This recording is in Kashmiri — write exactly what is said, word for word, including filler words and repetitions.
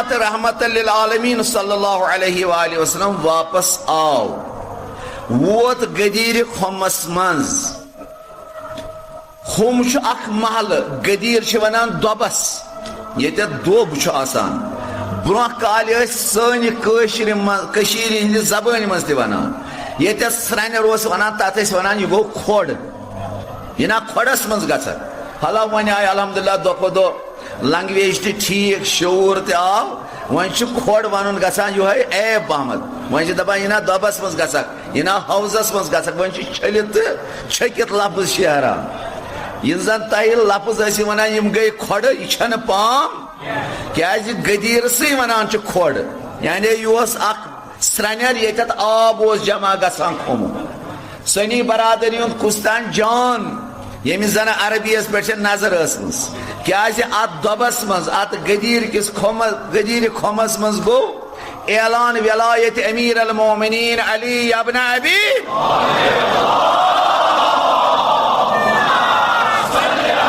تہٕ رحمت للعالمین صلی اللہ علیہ وآلہ وسلم واپس آو، ووت گدیٖرِ خۄمس منٛز۔ خۄم چھُ اکھ محلہٕ، گدیٖر چھِ ونان دۄبس، ییٚتٮ۪تھ دۄب چھُ آسان۔ برونٛہہ کالہِ ٲسۍ سانہِ کٲشرِ منٛز، کٔشیٖرِ ہٕنٛدِ زبٲنۍ منٛز تہِ ونان۔ ییٚتٮ۪تھ سرٛنٮ۪ر اوس ونان، تتھ ٲسۍ ونان، یہِ گوٚو کھۄڈ۔ یہِ نا کھۄڈس منٛز گژھکھ۔ حالانکہ وۄنۍ آیہِ الحمدللہ دۄہ کھۄتہٕ دۄہ language تہِ ٹھیٖک، شعوٗر تہِ آو۔ وۄنۍ چھُ کھۄڈ ونُن گژھان یِہوٚے عیب پہمتھ۔ وۄنۍ چھِ دپان، یہِ نا دۄبس منٛز گژھکھ، یہِ نا حوضس منٛز گژھکھ۔ وۄنۍ چھِ چھٔلِتھ تہٕ چھٔکِتھ لفظ شیران۔ یِم زن تۄہہِ لفظ ٲسِو ونان، یِم گٔے کھۄڈٕ، یہِ چھنہٕ پام، کیازِ گدیٖرسٕے ونان چھِ کھۄڈ۔ یعنی یہِ اوس اکھ سرٛنٮ۪ر، ییٚتٮ۪تھ آب اوس جمع گژھان کھوٚمُت۔ سنی برادری ہُنٛد کُس تام جان، ییٚمِس زن عربی یس پٮ۪ٹھ چھےٚ نظر ٲسمٕژ، کیازِ اتھ دۄبس منٛز، اتھ گدیٖر کِس کھۄمس، گدیٖرِ کھۄمس منٛز گوٚو اعلان ولایت امیر المومنین علی ابن ابی۔